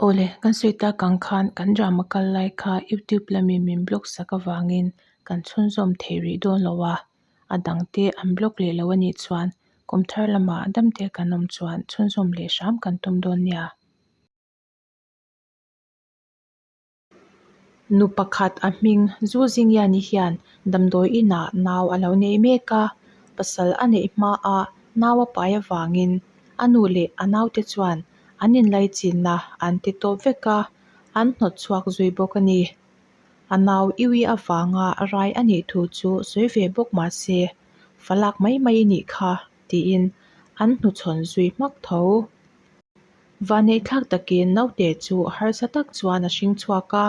Awle, kan sawi tak ang khan kan drama kal lai kha YouTube lamin min block sak avangin kan chhunzawm thei rih dawn lo a, a dangte an block leh lo a nih chuan kum thar lamah damte kan awm chuan chhunzawm leh hram kan tum dawn nia. Nu pakhat a hming Zu Zingyani hian damdawi inah nau a lo nei mek a, pasal a neih hmaah nau a pai avangin a nu leh a naute chuan an inlaichinna an ti tawp vek a, an hnawt chhuak zui bawk a ni. A nau Iwi avanga rai a nih thu chu sawi ve bawk mah se, fa lak mai mai i nih kha tiin an hnuchhawn zui hmak tho. Vaneihthlak takin naute chu harsa tak chuan a hring chhuak a,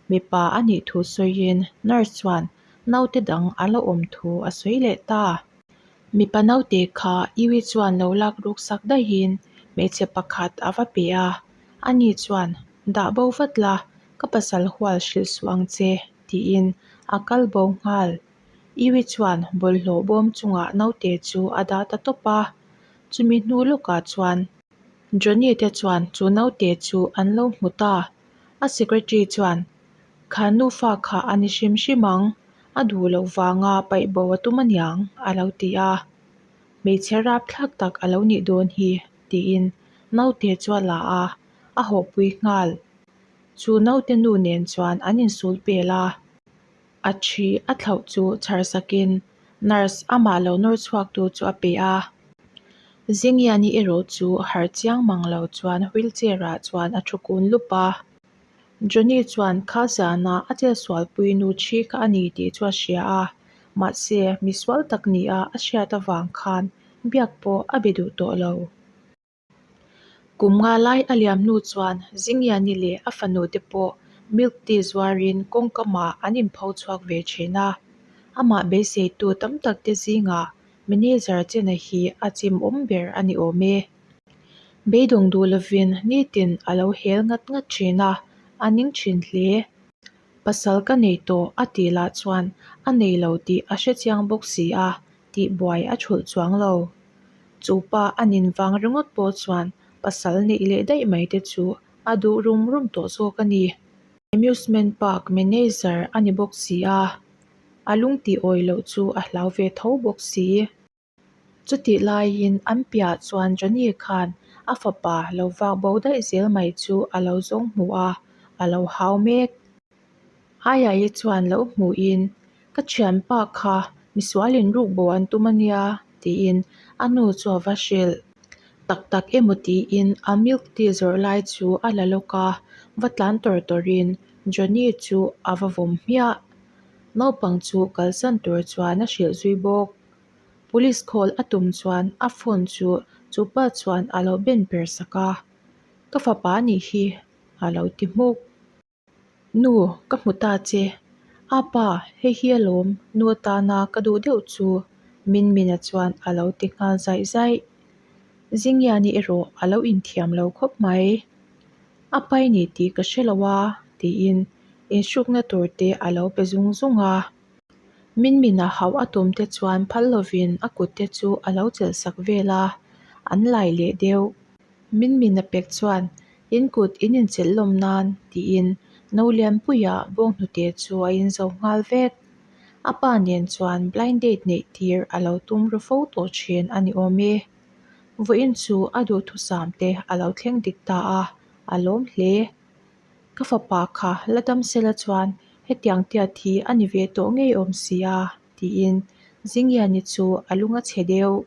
mipa a nih thu sawiin nurse chuan naute dang a la awm thu a sawi leh ta. Mipa naute kha Iwi chuan lo lak ruk sak daihin hmeichhe pakhat a va pe a, ani chuan dah bo vat la, ka pasal hual hrilh suh ang che tiin a kal bo nghal. Iwi chuan bawlhhlawh bawm chungah naute chu a dah ta tawp a, Chumi hnu lawkah chuan Johnny te chuan chu naute chu an lo hmu ta. A secretary chuan, Kha nufa kha a ni hrim hrim ang, a duh loh vanga paih bo a tum aniang, a lo ti a. Hmeichhe rapthlak tak a lo nih dawn hi, tiin naute chu a la a, a hawhpui nghal. Chu naute nu nen chuan an insul pel a. A thi a thlauh chu chhar sakin nurse amah lo nawr chhuak tu chu a pe a. Zingyani erawh chu harh chiang mang lo chuan wheelchair ah chuan a thu kun lup a. Johnny chuan kha zana a chetsualpui nu thi kha a ni tih chu a hria a, mahse misual tak nia a hriat avang khan biak pawh a be duh tawh lo. Kum nga lai a liam hnu chuan Zingyani leh a fanu te pawh milk tea zuarin kawngkamah an inpho chhuak ve thin a. Amah beiseitu tam tak te zingah manager Chena hi a chim awm ber a ni awm e. Beidawng duh lovin nitin a lo hel ngat ngat thin a, a ning thin hle. Pasal ka nei tawh a tih lah chuan a nei lo tih a hrechiang bawk si a, tihbuai a thulh chuang lo. Chu pa a nin vang ringawt pawh chuan pasal neih leh daih mai te chu a duh rum rum tawh zawk a ni. Amusement park manager a ni bawk si a, a lung tih awih loh chu a hlau ve tho bawk si. Chutih laiin an piah chuan Johnny khan a fapa lo vak bo daih zel mai chu a lo zawng hmu a, a lo hau mek. Aiaia chuan lo hmuhin Ka thianpa kha misualin ruk bo an tum a nia tiin a nu chu a va hrilh. Tak tak emaw tiin a milk tea zawrh lai chu a la lawk a, va tlan tawr tawrin Johnny chu a va vawm hmiah. Naupang chu kalsan tur chuan a hrilh zui bawk. Police call a tum chuan a phone chu chupa chuan a lo ben per sak a, Ka fapa nih hi a lo ti hmuk. Nu, ka hmu ta che. A pa, hei hi alawm, nu atana ka duh deuh chu Min Mina chuan a lo ti nghal zaih zaih. Zingyani erawh a lo inthiam lo khawp mai. A pai ni tih ka hre lo a, tiin inhrukna tur te a lo pe zung zung a. Min Mina hauh a tum te chuan phal lovin a kut te chu a lo chelh sak vel a, an lai leh deuh. Min Mina pek chuan In kut in inchelh lawm nan tiin no lianpuia bawnghnute chu a inzo nghal vek. A pa nen chuan blind date neih tir a lo tum ru fo tawh thin a ni awm e. Vawiin chu a duhthusam te a lo thleng dik ta a, a lawm hle. Ka fapa kha la dam sela chuan hetiang tiat hi a ni ve tawh ngei awm si a tiin Zingyani chu a lung a chhe deuh.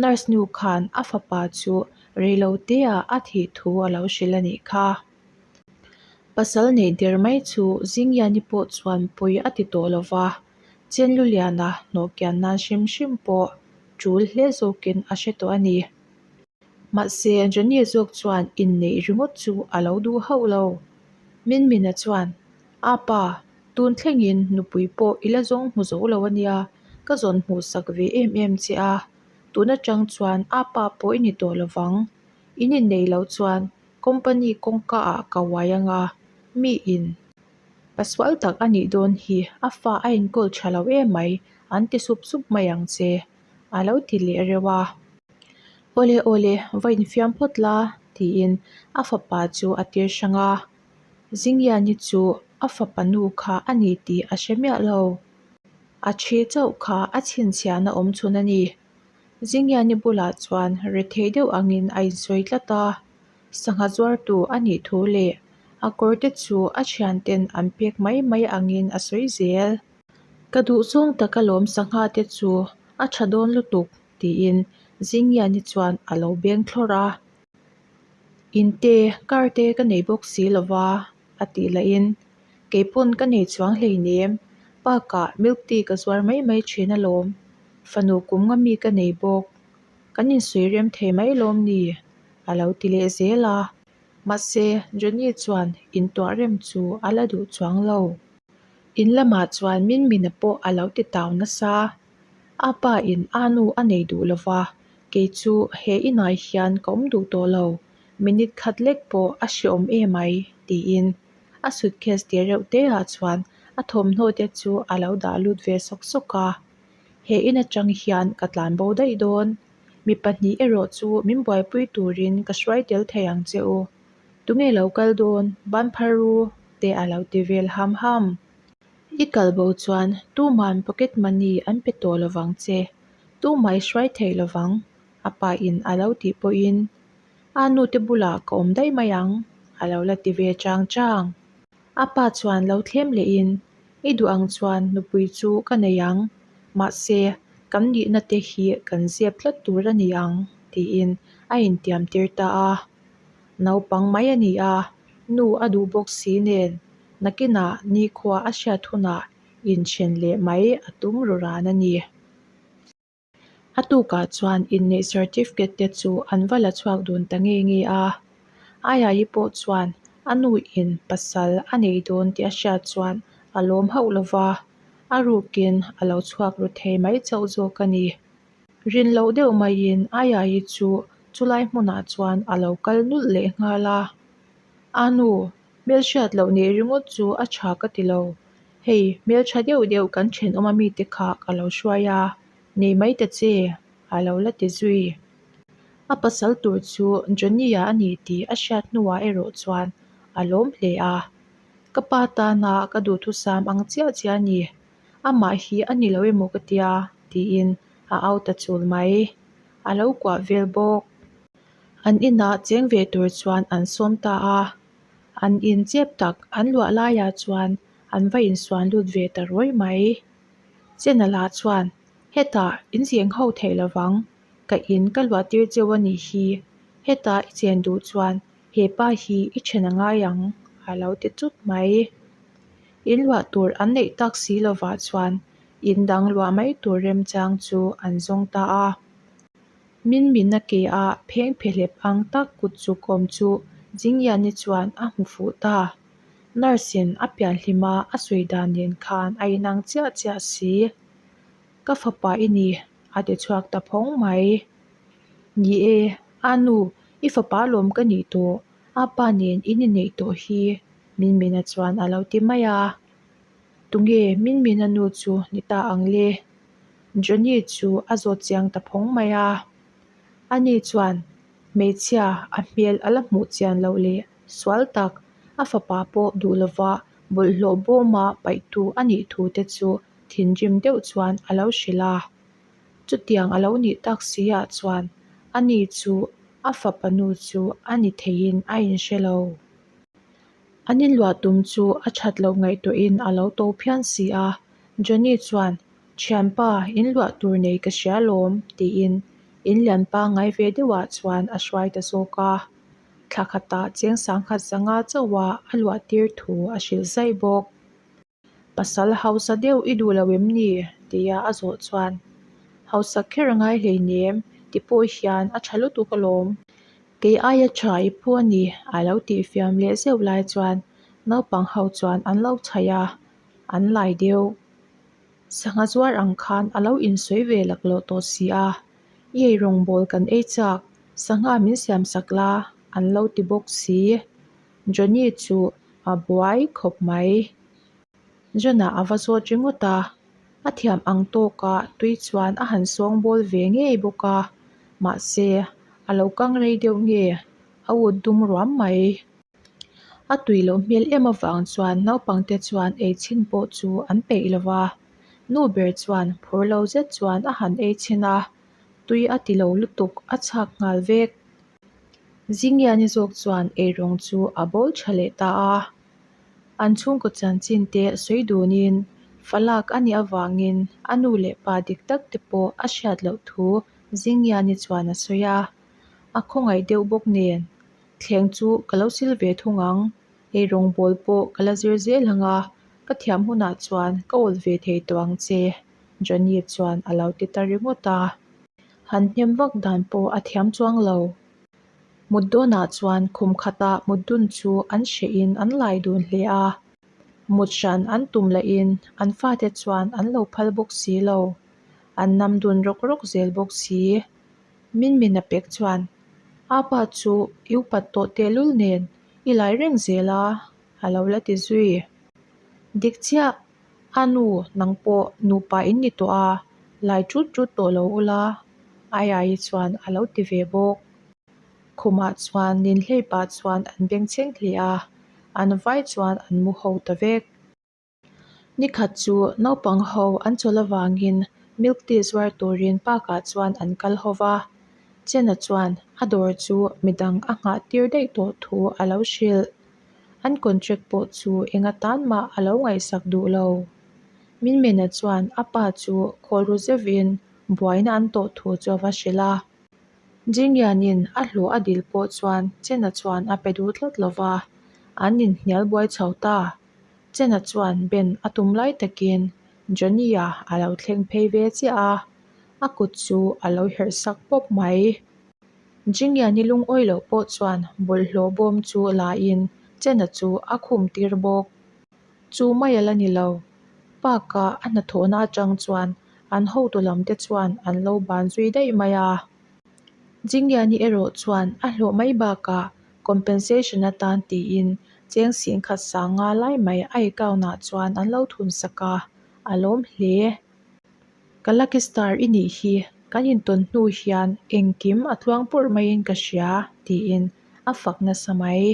Nurse nu khan a fapa chu reiloteah a thih thu a lo hrilh a nih kha. Pasal neih der mai chu Zingyani pawh chuan pawi a ti tawh lo va, Chenluliana hnawh kian nan hrim hrim pawh tul hle zawkin a hre tawh a ni. Mahse, Johnny zawk chuan inneih ringawt chu a lo duh hauh lo. Minmina chuan, A pa, tun thlengin nupui pawh i la zawng hmu zo lo a nia, ka zawn hmuh sak ve em em che a, tun atang chuan a pa pawh i ni tawh lo vang. In inneih loh chuan company kawngka ah ka uai anga, mi in pasual tak a nih dawn hi a fa a enkawl tha lo em mai an ti sup sup mai ang che, a lo ti leh reuh a. Awle awle, va infiam phawt la. tiin a fapa chu a tir hrang a. Zingliani chu a fapa nu kha a ni tih a hre miah lo. A thi chauh kha a chhinchhiahna awm chhun a ni. Zingliani bulah chuan rethei deuh angin a insawi tlat a, sangha zuartu a nih thu leh a kawr te chu a thianten an pek mai mai angin a sawi zel. Ka duh zawng tak alawm sangha te chu a tha dawn lutuk tiin Zingliani chuan a lo beng thlawrh a. In te, car te ka nei bawk si lova a tih lahin kei pawn ka nei chuang hleinem, bakah milk tea ka zuar mai mai thin alawm, fanu kum nga mi ka nei bawk, kan insawi rem thei mai lawm ni? a lo ti leh zel a, mahse Johnny chuan intuah rem chu a la duh chuang lo. In lamah chuan min mina pawh a lo ti tau nasa, a pa in a nu a nei duh lova, kei chu he inah hian ka awm duh tawh lo. Minute khat lek pawh a hreawm emai tiin a suitcase te reuh te ah chuan a thawmhnaw te chu a lo dah lut ve sawk sawk a. He in atang hian ka tlan bo daih dawn. Mi pahnih erawh chu min buaipui turin ka hruai tel thei ang che u. Tunge lo kal dawn ban phar ru te a lo ti vel ham ham. I kal bo chuan tuman pocket money an pe tawh lovang che, tumah i hruai thei lovang a pa in a lo tih pawhin a nu te bulah ka awm daih mai ang a lo la ti ve chang chang. A pa chuan lo thlem lehin i duh ang chuan nupui chu ka nei ang, mahse kan nihna te hi kan zep tlat tur a ni ang tiin a intiam tir ta a. Naupang mai a ni a, nu a duh bawk si nen nakinah nikhua a hriat hunah inthen leh mai a tum ru ran a ni. A tukah chuan inneih certificate te chu an va la chhuak dun ta nge nge a. Aiaii pawh chuan a nuin pasal a nei dawn tih a hriat chuan a lawm hauh lo va, a rukin a lo chhuak ru thei mai chauh zawk a ni. Rin loh deuh maiin Aiaii chu chulai hmunah chuan a lo kal nulh leh nghal a. A nu, hmelhriat loh neih ringawt chu a tha ka ti lo. Hei, hmeltha deuh deuh kan thenawm a mite kha ka lo hruai a, nei mai ta che, a lo la ti zui. A pasal tur chu Johnny-a a ni tih a hriat hnuah erawh chuan a lawm hle a. Ka pa tana ka duhthusam ang chiah chiah a ni, amah hi a ni lo emaw ka tia, tiin a au ta chul mai. A lo kuah vel bawk. An inah cheng ve tur chuan an sawm ta a. An in chep tak an luah laiah chuan an va insuan lut ve ta rawi mai. Chena lah chuan, Hetah in zeng ho theih lovang, ka in ka luah tir cheu a nih hi, hetah i chen duh chuan he pa hi i then a ngai ang a lo ti chut mai. In luah tur an neih tak si lovah chuan in dang luah mai tur remchang chu an zawng ta a. Min min a ke a pheng phehlep ang tak kut chuk awm chu Jingyani chuan a hmu fuh ta. Nurse in a pianhlim a a sawi dan nen khan a inang chiah chiah si. Ka fapa i ni a ti chhuak ta phawng mai. Ni e, a nu, i fapa lawm ka nih tawh, a pa nen in inneih tawh hi Min Mina chuan a lo ti mai a. Tunge Min Mina nu chu ni ta ang le? Johnny chu a zawt chiang ta phawng mai a. Ani chuan hmeichhia a hmel a la hmuh chian loh leh sual tak a fapa pawh duh lova bawlhhlawh bawma paihtu a nih thu te chu thinrim deuh chuan a lo hrilh a. Chutiang a lo nih tak si ah chuan ani chu a fapa nu chu a ni theiin a inhre lo. An inluah tum chu a that loh ngaihtuahin a lo to phian si a, Johnny chuan, Thianpa, inluah tur nei ka hria lawm, tiin inlian pangngai ve deuhah chuan a hruai ta zawk a. Thla khatah cheng sangkhat zanga chauha a luah tir thu a hrilh zaih bawk. Pasal hausa deuh i duh lo em ni? tia a zawh chuan, Hausa kher a ngai hleinem, ti pawh hian a tha lutuk alawm. Kei aia tha i phu a ni, a lo tihfiam leh zeuh lai chuan naupang ho chuan an lo chhaih a, an lai deuh. Sangha zuar ang khan a lo insawi ve laklawh tawh si a, I ei rawngbawl kan ei chak, sangha min siam sak la, an lo ti bawk si. Johnny chu a buai khawp mai. John-a a va zawt ringawt a, a thiam ang tawka tui chuan a han sawngbawl ve ngei bawk a, mahse a lo kang rei deuh nge? a ut dum ruam mai. A tui loh hmel em avang chuan naupangte chuan ei chhin pawh chu an peih lo va, nu ber chuan phur lo zet chuan a han ei chhin a, tui a ti lo lutuk a chhak nghal vek. Zingiani zawk chuan eirawng chu a bawl tha leh ta a, an chhungkaw chanchin te sawi dunin falak a nih avangin a nu leh pa dik tak te pawh a hriat loh thu Zingiani chuan a sawi a, a khawngaih deuh bawk nen Thleng chu ka lo sil ve thung ang, eirawng bawl pawh ka la zir zel ang a, ka thiam hunah chuan ka awl ve thei tawh ang che, Johnny chuan a lo ti ta ringawt a. Han hnem vak dan pawh a thiam chuang lo. Mut dawnah chuan khum khata mut dun chu an hrehin an lai dun hle a, mut hran an tum lahin an fate chuan an lo phal bawk si lo, an nam dun rawk rawk zel bawk si. Min min a pek chuan a pa chu i upat tawh tehlul nen i lai reng zel a, a lo la ti zui. Dik chiah, a nu nang pawh nupa in ni tawh a, lai tut tut tawh lo ula, Aiai chuan a lo ti ve bawk. Khumah chuan ninhlei pah chuan an bengchheng hle a, an vai chuan an mu ho ta vek. Nikhat chu naupang ho an chawlh avangin milk tea zuar turin park ah chuan an kal ho va, Chena chuan a dawr chu midang a nghah tir daih tawh thu a lo hrilh. An contract pawh chu eng atan mah a lo ngaihsak duh lo. Minmena chuan a pa chu khawl ru zeuhin buaina an tawh thu chu a va hrilh a. Jingianin a hlawh a dil pawh chuan Chena chuan a pe duh tlat lo va, an inhnial buai chho ta. Chena chuan Ben a tum lai takin Johnny-a a lo thleng phei ve chiah a, a kut chu a lo herh sak pawp mai. Jingiani lungawi loh pawh chuan bawlhhlawh bawm chu lain Chena chu a khum tir bawk. Chu mai a la ni lo, park-a a hnathawhna atang chuan an hotu lam te chuan an lo ban zui daih mai a. Jingiani erawh chuan a hlawh mai bakah compensation atan tiin cheng singkhat sanga lai mai a account ah chuan an lo thun sak a, a lawm hle. Ka lucky star i nih hi, kan intawn hnu hian engkim a tluang pawrh maiin ka hria tiin a fak nasa mai.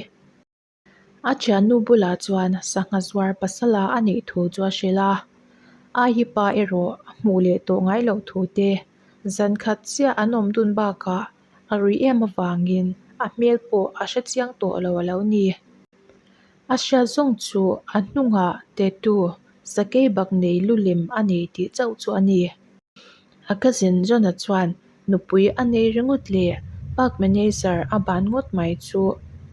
A thiannu bulah chuan sangha zuar pasala a neih thu chu a hrilh a, Ahi pa erawh a hmuh leh tawh ngai loh thu te, zan khat chiah an awm dun bakah a ruih em avangin a hmel pawh a hre chiang tawh lo a lo ni. A hriat zawng chu a hnungah tattoo sakei bak nei lu lem a nei tih chauh chu a ni. A cousin John-a chuan nupui a nei ringawt leh park manager a ban ngawt mai chu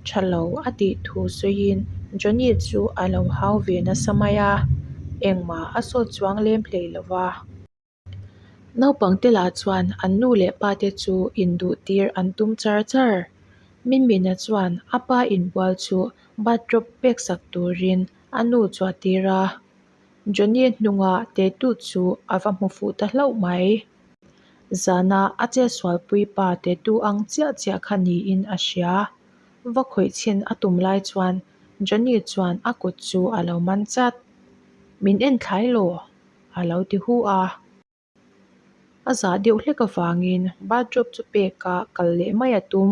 tha lo a tih thu sawiin Johnny chu a lo hau ve nasa mai a, engmah a sawt chuang lem hlei lo va. Naupangte lah chuan an nu leh pa te chu induh tir an tum char char. Minmina chuan a pa inbual chu bathrobe pek sak turin a nu chu a tir a. Johnny hnunga tattoo chu a va hmu fuh ta hlauh mai. Zana a chetsualpui pa tattoo ang chiah chiah kha niin a hria. Va khawih chhin a tum lai chuan Johnny chuan a kut chu a lo man chat. Min en thlai law? a lo ti hu a. A zah deuh hlek avangin bathrobe chu peka kal leh mai a tum.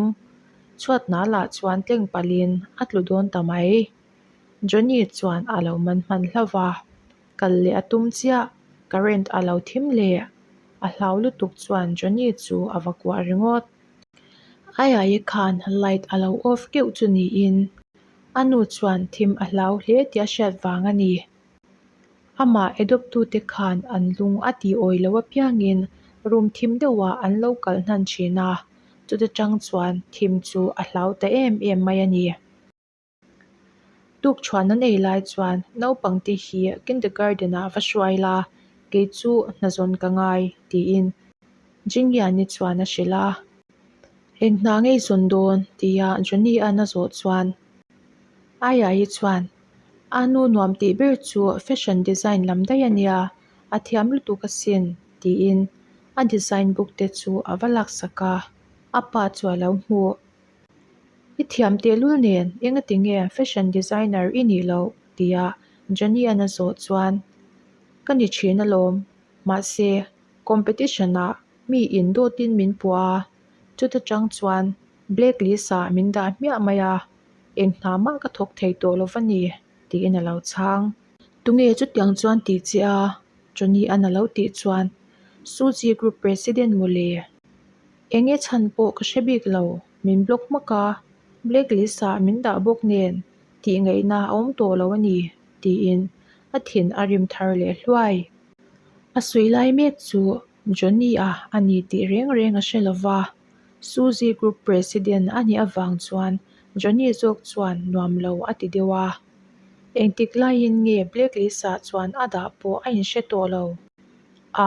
Chhuat hnalah chuan tleng palhin a tlu dawn ta mai. Johnny chuan a lo man hman hlauh va, kal leh a tum chiah, current a lo thim leh. A hlau lutuk chuan Johnny chu a va kuah ringawt. Aiaia khan light a lo off keuh chu niin a nu chuan thim a hlau hle tih a hriat vang a ni. Amah adopt tute khan an lung a tih awi loh apiangin room thim deuhah an lo kalh hnan thin a, chuta tang chuan thim chu a hlau ta em em mai a ni. Tukṭhuan an ei lai chuan naupangte hi kindergarten ah va hruai la, kei chu hna zawn ka ngai tiin Jingyani chuan a hrilh a. Eng hna ngei zawn dawn tia Johnny-a'n a zawh chuan Aiai chuan A nu nuam tih ber chu fashion design lam daih a nia, a thiam lutuk asin tiin a design book te chu a va laksak a, a pa chu a lo hmu. I thiam tehlul nen engati nge fashion designer i nih loh? tia Johnny-a'n a zawh chuan Ka ni thin alawm, mahse competition ah mi in dawtin min puah a, chuta tang chuan. Black list ah min dah hmiah mai a, eng hna mah ka thawk thei tawh lo va ni, tiin a lo chhang. Tunge chutiang chuan ti che a? Johnny an a lo tih chuan Suzy Group President mawle. Enge chhan pawh ka hre bik lo, min block hmak a, black list ah min dah bawk nen tih ngaihna a awm tawh lo a ni, tiin a thin a rim thar leh hluai. A sawi lai mek chu Johnny-a a ni tih reng reng a hre lo va, Suzy Group President a nih avang chuan Johnny zawk chuan nuam lo a ti deuh a. Engtik laiin nge Black Lisa chuan a dah pawh a inhre tawh lo.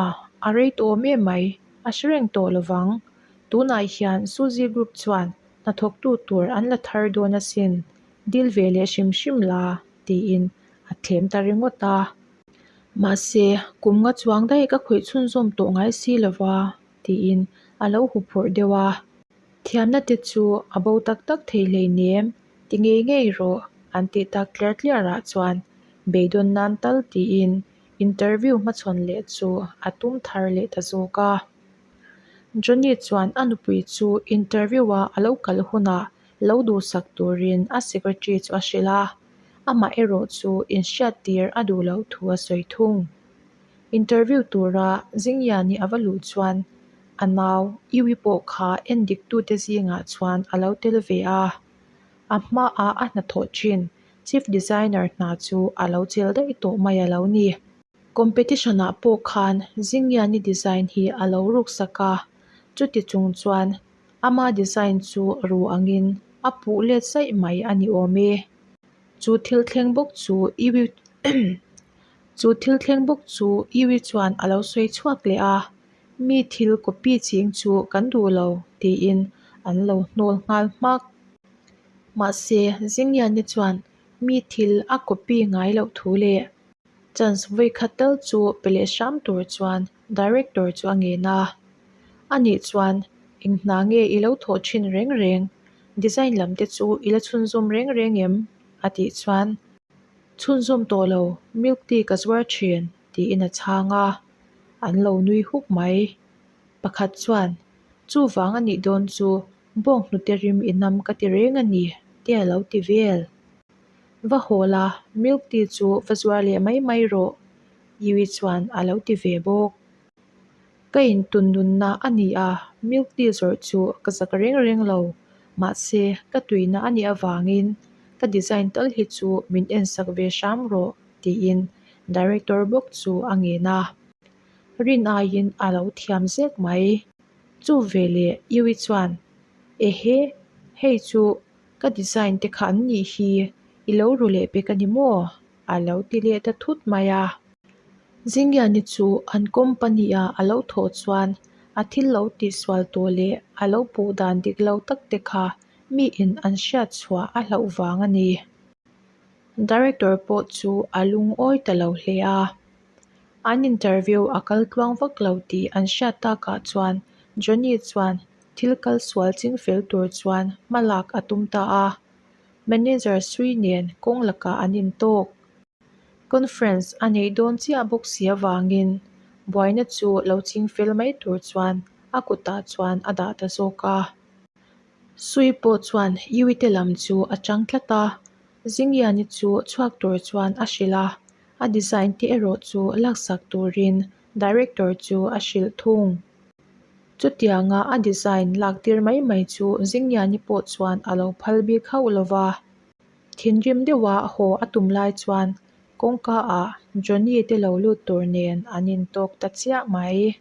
A, a rei tawh awm em mai, a hre reng tawh lo vang. Tunah hian Suzy Group chuan hnathawktu tur an la thar dawn asin, dil ve leh hrim hrim la, tiin a thlem ta ringawt a. Mahse, kum nga chuang daih ka khawih chhunzawm tawh ngai si lo va, tiin a lo huphurh deuh a. Thiamna te chu a bo tak tak thei hleinem, ti ngei ngei rawh, an tih tak tliar tliar ah chuan beidawn nan tal tiin interview hmachhawn leh chu a tum thar leh ta zawk a. Johnny chuan a nupui chu interview a a lo kal hunah lo duhsak turin a secretary chu a hrilh a, amah erawh chu inhriat tir a duh loh thu a sawi thung. Interview tura Zingyani a va luh chuan a nau Iwi pawh kha en diktute zingah chuan a lo tel ve a, a hmaah a hnathawh thin Chief Designer hna chu a lo chel daih tawh mai a lo ni. Competition ah pawh khan Zingyani design hi a lo ruksak a, chuti chung chuan ama design chu ru angin a puh let saih mai a ni awm e. Chu thil thleng bawk chu Iwi Chu thil thleng bawk chu Iwi chuan a lo sawi chhuak leh a, mi thil copy ching chu kan duh lo tiin an lo hnawl nghal hmak. Mahse, Zingyani chuan mi thil a copy ngai loh thu leh chance vawikhat tal chu pe leh hram tur chuan director chu a ngen a. Anih chuan eng hna nge i lo thawh thin reng reng? Design lam te chu i la chhunzawm reng reng em? a tih chuan Chhunzawm tawh lo, milk tea ka zuar thin, tiin a chhang a, an lo nui huk mai. Pakhat chuan, Chuvang a nih dawn chu bawnghnute rim i nam ka ti reng a ni, te a lo ti vel. Va haw la, milk tea chu va zuar leh mai mai rawh, Yui chuan a lo ti ve bawk. Ka intun nunna a ni a, milk tea zawrh chu ka zak reng reng lo. Mahse, ka tuina a nih avangin ka design tal hi chu min ensak ve hram rawh, tiin director bawk chu a ngen a. Rin aiin a lo thiam zek mai. Chu veleh Yui chuan, Ehe, hei chu ka design te kha an nih hi, i lo ru leh pek a ni maw? A lo ti leh ta thut mai a. Zingyani chu an company a a lo thawh chuan a thil lo tihsual tawh leh a lo puh dan dik lo tak te kha miin an hriat chhuah a hlauh vang a ni. Director pawh chu a lungawi ta lo hle a. An interview a kal tluang vak lo tih an hriat takah chuan Johnny chuan thil kal sual ching fel tur chuan hma lak a tum ta a. Manager Sui nen kawng lakah an intawk. Conference a neih dawn chiah bawk si avangin buaina chu lo ching fel mai tur chuan a kutah chuan a dah ta zawk a. Sui pawh chuan Yuite lam chu a chang tlat a, Zingyani chu chhuak tur chuan a hrilh a, a design te erawh chu laksak turin director chu a hrilh thung. Chutianga a design lak tir mai mai chu Zingyani pawh chuan a lo phal bik hauh lo va. Thinrim deuha haw a tum lai chuan kawngka ah Johnny te lo lut tur nen an intawk ta chiah mai.